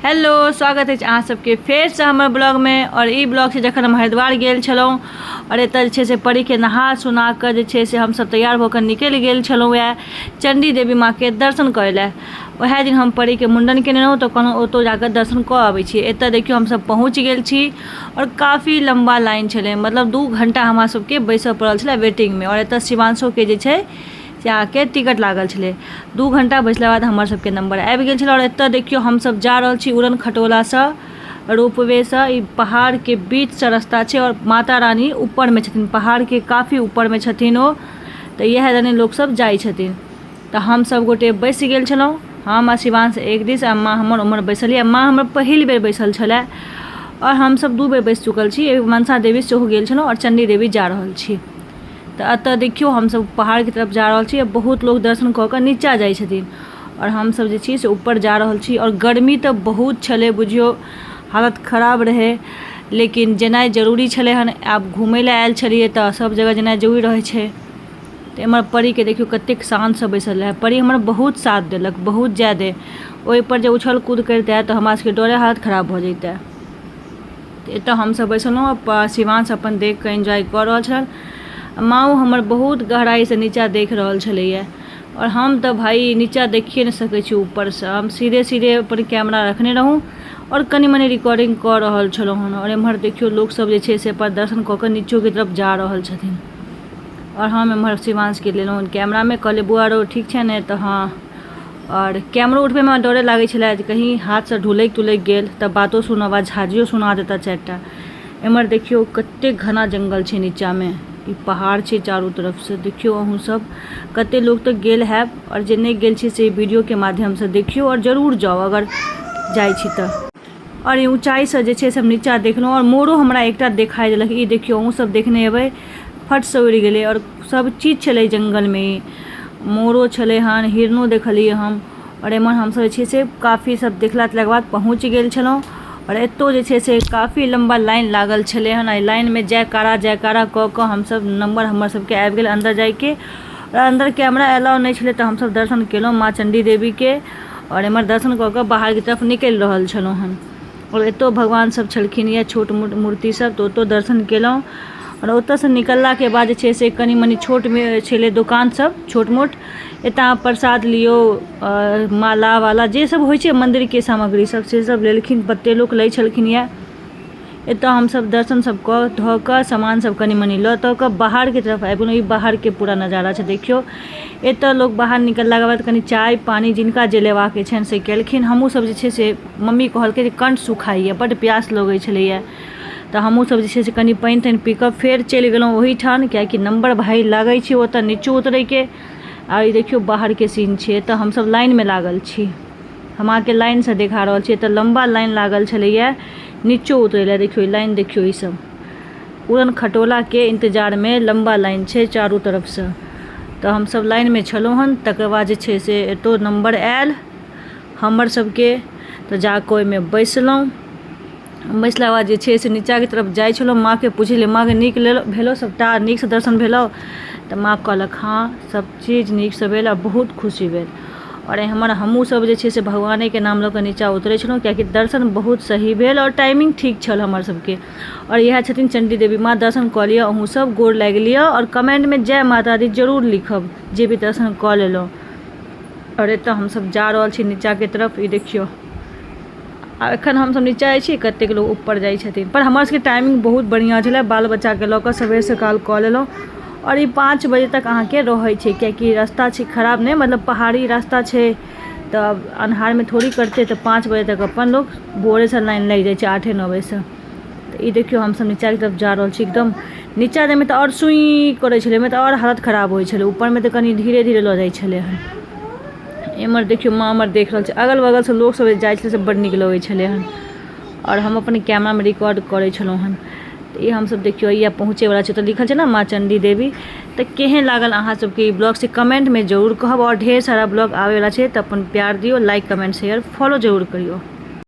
Hello, स्वागत अछि अहाँ सबके फेरसँ हमर ब्लॉगमे। आओर ई ब्लॉग छै जखन हम हरिद्वार गेल छलहुँ आओर एतऽ जे छै से परीके नहा सुना कऽ जे छै से हमसब तैयार भऽ कऽ निकलि गेल छलहुँ वएह चण्डी देवी माँके दर्शन करै लए। वएह दिन हम परीके मुण्डन केने रहौँ, तऽ कहलहुँ ओतऽ जाकऽ दर्शन कऽ अबै छी। एतऽ देखियौ, हमसब पहुँच गेल छी आओर काफी लम्बा लाइन छलै, मतलब 2 घण्टा हमरा सबके बैसऽ पड़ल छलै वेटिंगमे। आओर एतऽ शिवांशोके जे छै से अहाँके टिकट लागल छलै। 2 घण्टा बैसला बाद हमर सबके नम्बर आबि गेल छलै। आओर एतऽ देखियौ, हमसब जा रहल छी उड़न खटोलासँ, रोपवेसँ। ई पहाड़के बीचसँ रास्ता छै आओर माता रानी ऊपरमे छथिन, पहाड़के काफी ऊपरमे छथिन ओ। तऽ इएह दने लोकसब जाइ छथिन। तऽ हमसब गोटे बैसि गेल छलहुँ, हम आ शिवांश एक दिस आ माँ हमर ओम्हर बैसल यऽ। माँ हमर पहिल बेर बैसल छलै आओर हमसब 2 बेर बैसि चुकल छी। मनसा देवी सेहो गेल छलहुँ आओर चण्डी देवी जा रहल छी। तऽ एतऽ देखियौ, हमसब पहाड़के तरफ जा रहल छी। बहुत लोक दर्शन कऽ कऽ नीचाँ जाइ छथिन आओर हमसब जे छी से ऊपर जा रहल छी। आओर गर्मी तऽ बहुत छलै, बुझियौ हालत खराब रहै, लेकिन जेनाइ जरूरी छलै हन। आब घुमै लए आयल छलियै तऽ सब जगह जेनाइ जरूरी रहै छै। तऽ एम्हर परीके देखियौ, कतेक शान्तसँ बैसल रहै। परी हमर बहुत साथ देलक, बहुत जादे। ओहिपर जे उछल कूद करितै तऽ हमरा सबके डरे हालत खराब भऽ जैतै। तऽ एतऽ हमसब बैसलहुँ आ शिवांश अपन देख कऽ एन्जॉय कऽ रहल छल। माँओ हमर बहुत गहराइसँ नीचाँ देख रहल छलैए आओर हम तऽ भाय नीचाँ देखिए नहि सकै छी ऊपरसँ। हम सीधे सीधे अपन कैमरा रखने रहौँ आओर कनि मनि रिकॉर्डिंग कऽ रहल छलहुँ हन। आओर एम्हर देखियौ, लोकसब जे छै से अपन दर्शन कऽ कऽ नीचोके तरफ जा रहल छथिन आओर हम एम्हर शिवांशके लेलहुँ कैमरामे। कहलियै, बौआ रौ, ठीक छै ने? तऽ हँ। आओर कैमरो उठबैमे डरे लागै छलै जे कहीँ हाथसँ ढुलकि तुलकि गेल तऽ बातो सुनब आ झाजियो सुना देता चारिटा। एम्हर देखियौ, कतेक घना जङ्गल छै नीचाँमे। ई पहाड़ छै चारू तरफसँ। देखियौ, अहूँ सब कते लोक तऽ गेल हैब आओर जे नहि गेल छी से वीडियोके माध्यमसँ देखियौ आओर जरूर जाउ अगर जाइ छी तऽ। आओर ई ऊँचाइसँ जे छै से हम नीचाँ देखलहुँ आओर मोरो हमरा एकटा देखाइ देलक। ई देखियौ, अहूँ सब देखने हेबै, फटसँ उड़ि गेलै। आओर सब चीज छलै जङ्गलमे, मोरो छलै हन, हिरनो देखलियै हम। आओर एम्हर हमसब जे छै से काफी सब देखला तेखलाके बाद पहुँच गेल छलहुँ। आओर एतौ जे छै से काफी लम्बा लाइन लागल छलै हन। एहि लाइनमे जयकारा जयकारा कऽ कऽ हमसब नम्बर हमर सबके आबि गेल अन्दर जाइके। आओर अन्दर कैमरा एलाउ नहि छलै, तऽ हमसब दर्शन केलहुँ माँ चण्डी देवीके आओर एम्हर दर्शन कऽ कऽ बाहरके तरफ निकलि रहल छलहुँ हन। आओर एतौ भगवान सब छलखिन यऽ, छोट मोट मूर्ति सब, तऽ ओतौ दर्शन केलहुँ। आओर ओतऽसँ निकललाके बाद जे छै से कनि मनि छोटमे छलै दोकान सब छोट मोट। एतऽ अहाँ प्रसाद लियौ, माला वाला जे सब होइ छै, मन्दिरके सामग्री सब, से सब लेलखिन। कते लोक लै छलखिन यऽ। एतऽ हमसब दर्शन सब कऽ धऽ कऽ, सामान सब कनि मनि लऽ तऽ कऽ बाहरके तरफ आबि गेलहुँ। ई बाहरके पूरा नजारा छै। देखियौ, एतऽ लोक बाहर निकललाके बाद कनि चाय पानि जिनका जे लेबाके छनि से केलखिन। हमहूँ सब जे छै से, मम्मी कहलकै जे कण्ठ सुखाइए, बड्ड प्यास लगै छलैए, तऽ हमहूँ सब जे छै से कनि पानि तानि पी कऽ फेर चलि गेलहुँ ओहिठाम, किएकि नम्बर भाय लागै छै ओतऽ नीचो उतरैके। आ ई देखियौ, बाहरके सीन छै। एतऽ हमसब लाइनमे लागल छी। हम अहाँके लाइनसँ देखा रहल छी। एतऽ लम्बा लाइन लागल छलैए नीचो उतरै लए। देखियौ लाइन, देखियौ, ई सब उड़न खटोलाके इन्तजारमे लम्बा लाइन छै चारू तरफसँ। तऽ हमसब लाइनमे छलहुँ हन। तकर बाद जे छै से एतौ नम्बर आयल हमर सबके, तऽ जाकऽ ओहिमे बैसलहुँ। बैसलाके बाद जे छै से नीचाँके तरफ जाइ छलहुँ। माँके पुछलियै, माँ गे, नीक लेल भेलौ? सभटा नीकसँ दर्शन भेलौ? तऽ माँ कहलक, हँ, सभचीज नीकसँ भेल आ बहुत खुशी भेल। आओर एम्हर हमहूँसभ जे छै से भगवानेके नाम लऽ कऽ नीचाँ उतरै छलहुँ, किएकि दर्शन बहुत सही भेल आओर टाइमिंग ठीक छल हमर सबके। आओर इएह छथिन चण्डी देवी माँ। दर्शन कऽ लिअ अहूँसभ, गोर लागि लिअ आओर कमेन्टमे जय माता दी जरूर लिखब जे भी दर्शन कऽ लेलहुँ। आओर एतऽ हमसभ जा रहल छी नीचाँके तरफ। ई देखियौ, आ एखन हमसभ नीचाँ जाइ छी, कतेक लोक ऊपर जाइ छथिन, पर हमर सबके टाइमिंग बहुत बढ़िआँ छलै। बाल बच्चाके लऽ कऽ सबेर सकाल कऽ लेलहुँ। आओर ई 5 बजे तक अहाँके रहै छै, किएकि रास्ता छै खराब नहि, मतलब पहाड़ी रास्ता छै, तऽ अन्हारमे थोड़ी करतै। तऽ 5 बजे तक अपन लोक भोरेसँ लाइन लागि जाइ छै, 8, 9 बजेसँ। तऽ ई देखियौ, हमसभ नीचाँके तरफ जा रहल छी। एकदम नीचाँ जाइमे तऽ आओर सुई करै छलै, ओहिमे तऽ आओर हालत खराब होइ छलै। ऊपरमे तऽ कनि धीरे धीरे लऽ जाइ छलै हन। एम्हर देखियौ, माँ हमर देख रहल छै। अगल बगलसँ लोकसभ जे जाइ छलै से बड्ड नीक लगै छलै हन आओर हम अपन कैमरामे रिकॉर्ड करै छलहुँ हन। तऽ ई हमसभ देखियौ, हैया पहुँचैवला छै। तऽ लिखल छै ने माँ चण्डी देवी। तऽ केहन लागल अहाँ सबके ई ब्लॉग, से कमेन्टमे जरूर कहब। आओर ढेर सारा ब्लॉग आबैवला छै, तऽ अपन प्यार दियौ, लाइक, कमेन्ट, शेयर, फॉलो जरूर करियौ।